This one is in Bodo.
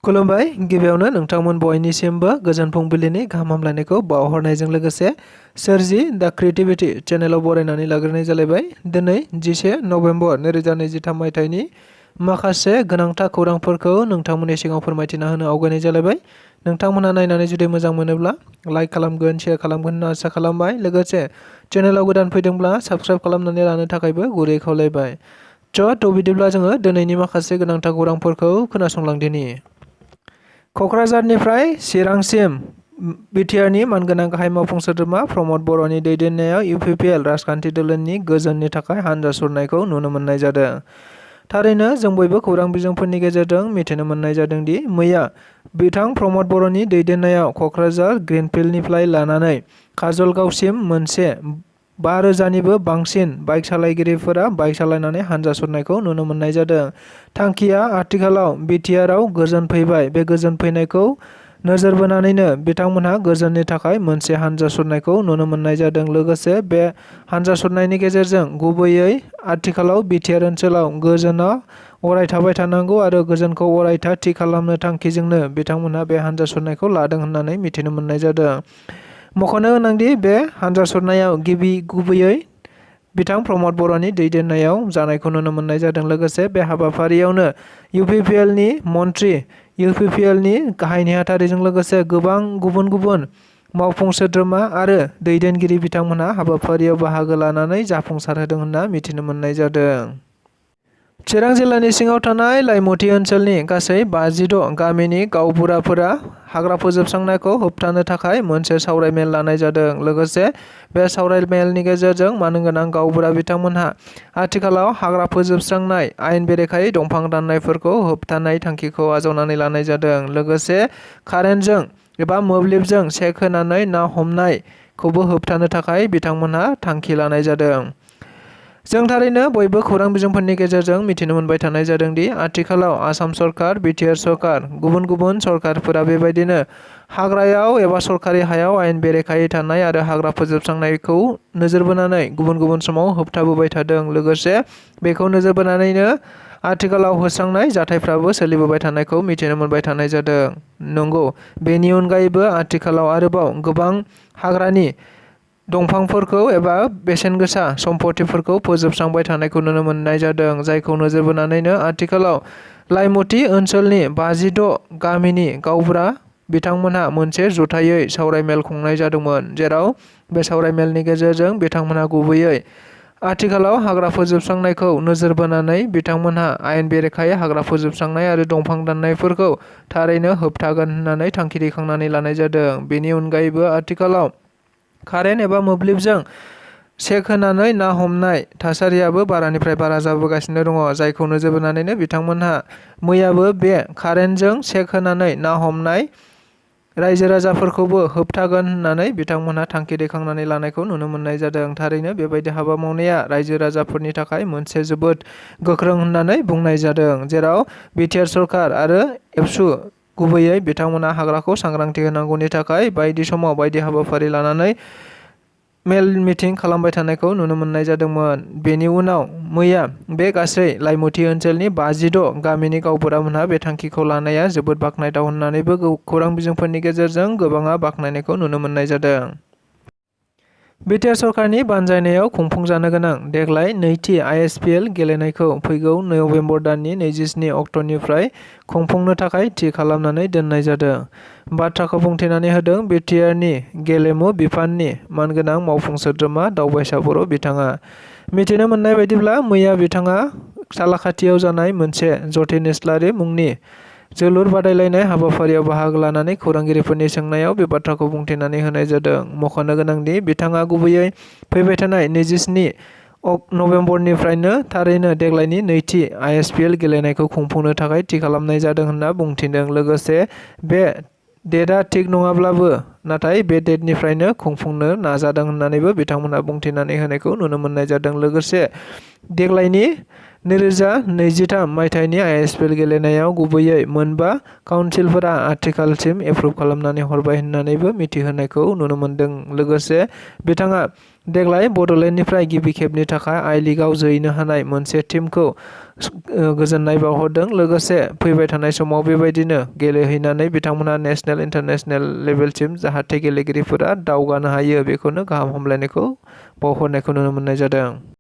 खुलुमबाय गिबियावनो नोंथांमोन बयनिसिमबो गोजोन फुंबिलिनि गाहाम हामलायनायखौ बावहरनायजों लोगोसे सोरजि दा क्रिएटिभिटी चेनेलाव बरायनानै लाग्रोनाय जालायबाय। दिनै 11 नभेम्बर 2023 मायथाइनि माखासे गोनांथार खौरांफोरखौ नोंथांमोननि सिगाङाव फोरमायथिना होनो आवगायनाय जालायबाय। नोंथांमोना नायनानै जुदि मोजां मोनोब्ला लाइक खालामगोन, शेयार खालामगोन होनना आसा खालामबाय। लोगोसे चेनेलाव गोदान फैदोंब्ला साबस्क्राइब खालामनानै लानो थाखायबो गुरै खावलायबाय। थ' बिदिब्ला जोङो दिनैनि माखासे गोनांथार खौरांफोरखौ खोनासंलांदिनि। क'क्राझारनिफ्राय चिरांसिम बिटिआरनि मानगोनां गाहाय मावफुं सोद्रोमा प्रमद बर'नि दैदेननायाव इउपिपिएल राजखान्थि दोलोनि गोजोननि थाखाय हानजा सुरनायखौ नुनो मोननाय जादों। थारैनो जों बयबो खौरां बिजोंफोरनि गेजेरजों मिथिनो मोननाय जादों दि मैया बिथां प्रमद बर'नि दैदेननायाव क'क्राझार ग्रिनफिल्डनिफ्राय लानानै काजलगावसिम मोनसे 5,000निबो बांसिन बाइक सालायगिरिफोरा बाइक सालायनानै हानजा सुरनायखौ नुनो मोननाय जादों। थांखिया आथिखालाव बिटिआरआव गोजोन फैबाय। बे गोजोन फैनायखौ नोजोर बोनानैनो बिथांमोनहा गोजोननि थाखाय मोनसे हानजा सुरनायखौ नुनो मोननाय जादों। लोगोसे बे हानजा सुरनायनि गेजेरजों गुबैयै आथिखालाव बिटिआर ओनसोलाव गोजोना अराय थाबाय थानांगौ आरो गोजोनखौ अरायथा थि खालामनो थांखिजोंनो बिथांमोनहा बे हानजा सुरनायखौ लादों होननानै मिथिनो मोननाय जादों। मख'नो गोनांदि बे हानजा सुरनायाव गुबैयै बिथां प्रमद बर'नि दैदेननायाव जानायखौ नुनो मोननाय जादों। लोगोसे बे हाबाफारियावनो इउपिपिएलनि मन्थ्रि, इउपिपिएलनि गाहाय नेहाथारिजों लोगोसे गोबां गुबुन गुबुन मावफुं सोद्रोमा आरो दैदेनगिरि बिथांमोनहा हाबाफारियाव बाहागो लानानै जाफुंसारहोदों होनना मिथिनो मोननाय जादों। चिरां जिल्लानि सिङाव थानाय लाइमुथि ओनसोलनि गासै 56 गामिनि गावबुराफोरा हाग्रा फोजोबस्रांनायखौ होबथानो थाखाय मोनसे सावरायमेल लानाय जादों। लोगोसे बे सावरायमेलनि गेजेरजों मानगोनां गावबुरा बिथांमोनहा आथिखालाव हाग्रा फोजोबस्रांनाय आयेन बेरेखायै दंफां दाननायफोरखौ होबथानाय थांखिखौ आजावनानै लानाय जादों। लोगोसे कारेन्टजों एबा मोब्लिबजों सेक होनानै ना हमनायखौबो होबथानो थाखाय बिथांमोनहा थांखि लानाय जादों। जों थारैनो बयबो खौरां बिजोंफोरनि गेजेरजों मिथिनो मोनबाय थानाय जादों दि आथिखालाव आसाम सरकार, बिटिआर सरकार, गुबुन गुबुन सरकारफोरा बेबायदिनो हाग्रायाव एबा सरकारि हायाव आयेन बेरेखायै थानाय आरो हाग्रा फोजोबस्रांनायखौ नोजोर बोनानै गुबुन गुबुन समाव होबथाबोबाय थादों। लोगोसे बेखौ नोजोर बोनानैनो आथिखालाव होस्रांनाय जाथायफ्राबो सोलिबोबाय थानायखौ मिथिनो मोनबाय थानाय जादों। नंगौ, बेनि अनगायैबो आथिखालाव आरोबाव गोबां हाग्रानि दंफांफोरखौ एबा बेसेन गोसा सम्पथिफोरखौ फोजोबस्रांबाय थानायखौ नुनो मोननाय जादों। जायखौ नोजोर बोनानैनो आथिखालाव लाइमुथि ओनसोलनि 56 गामिनि गावबुरा बिथांमोनहा मोनसे जथायै सावरायमेल खुंनाय जादोंमोन। जेराव बे सावरायमेलनि गेजेरजों बिथांमोनहा गुबैयै आथिखालाव हाग्रा फोजोबस्रांनायखौ नोजोर बोनानै बिथांमोनहा आयेन बेरेखायै हाग्रा फोजोबस्रांनाय आरो दंफां दाननायफोरखौ थारैनो होबथागोन होननानै थांखि दैखांनानै लानाय जादों। बेनि अनगायैबो आथिखालाव कारेन्ट एबा मोब्लिबजों सेक होनानै ना हमनाय थासारियाबो बारानिफ्राय बारा जाबोगासिनो दङ। जायखौ नोजोर बोनानैनो बिथांमोनहा मैयाबो बे कारेन्टजों सेक होनानै ना हमनाय रायजो राजाफोरखौबो होबथागोन होननानै बिथांमोनहा थांखि दैखांनानै लानायखौ नुनो मोननाय जादों। थारैनो बेबायदि हाबा मावनाया रायजो राजाफोरनि थाखाय मोनसे जोबोद गोख्रों होननानै बुंनाय जादों। जेराव बिटिआर सरकार आरो एबसु गुबैयै बिथांमोना हाग्राखौ सांग्रांथि होनांगौनि थाखाय बायदि समाव बायदि हाबाफारि लानानै मेल मिटिं खालामबाय थानायखौ नुनो मोननाय जादोंमोन। बेनि उनाव मैया बे गासै लाइमुथि ओनसोलनि 56 गामिनि गावबुरामोनहा बे थांखिखौ लानाया जोबोद बाख्नायथाव होननानैबो खौरां बिजोंफोरनि गेजेरजों गोबाङा बाख्नायनायखौ नुनो मोननाय जादों। बिटिआर सरकारनि बानजायनायाव खुंफुंजानो गोनां देग्लाय नैथि आइएसपिएल गेलेनायखौ फैगौ नबेम्बर दाननि 27 अक्ट'निफ्राय खुंफुंनो थाखाय थि खालामनानै दोननाय जादों। बाथ्राखौ बुंथिनानै होदों बिटिआरनि गेलेमु बिफाननि मानगोनां मावफुं सोद्रोमा दावबायसा बर' बिथाङा। मिथिनो मोननाय बायदिब्ला मैया बिथाङा सालाखाथियाव जानाय मोनसे जतिन इस्लारि मुंनि जोलुर बादायलायनाय हाबाफारियाव बाहागो लानानै खौरांगिरिफोरनि सोंनायाव बे बाथ्राखौ बुंथिनानै होनाय जादों। मख'नो गोनांदि बिथाङा गुबैयै फैबाय थानाय 27 नबेम्बरनिफ्रायनो थारैनो देग्लायनि नैथि आइएसपिएल गेलेनायखौ खुंफुंनो थाखाय थि खालामनाय जादों होनना बुंथिदों। लोगोसे बे डेटआ थिग नङाब्लाबो नाथाय बे डेटनिफ्रायनो खुंफुंनो नाजादों होननानैबो बिथांमोनहा बुंथिनानै होनायखौ नुनो मोननाय जादों। लोगोसे देग्लायनि 2023 मायथाइनि आइएसपिएल गेलेनायाव गुबैयै मोनबा काउन्सिलफोरा आथिखालसिम एप्रुभ खालामनानै हरबाय होननानैबो मिथिहोनायखौ नुनो मोनदों। लोगोसे बिथाङा देग्लाय बड'लेण्डनिफ्राय गिबि खेबनि थाखाय आइ लिगआव जैनो हानाय मोनसे टीमखौ गोजोननाय बावहरदों। लोगोसे फैबाय थानाय समाव बेबायदिनो गेलेहैनानै बिथांमोनहा नेशनेल इन्टारनेशनेल लेभेलसिम जाहाथे गेलेगिरिफोरा दावगानो हायो बेखौनो गाहाम हामलायनायखौ बावहरनायखौ नुनो मोननाय जादों।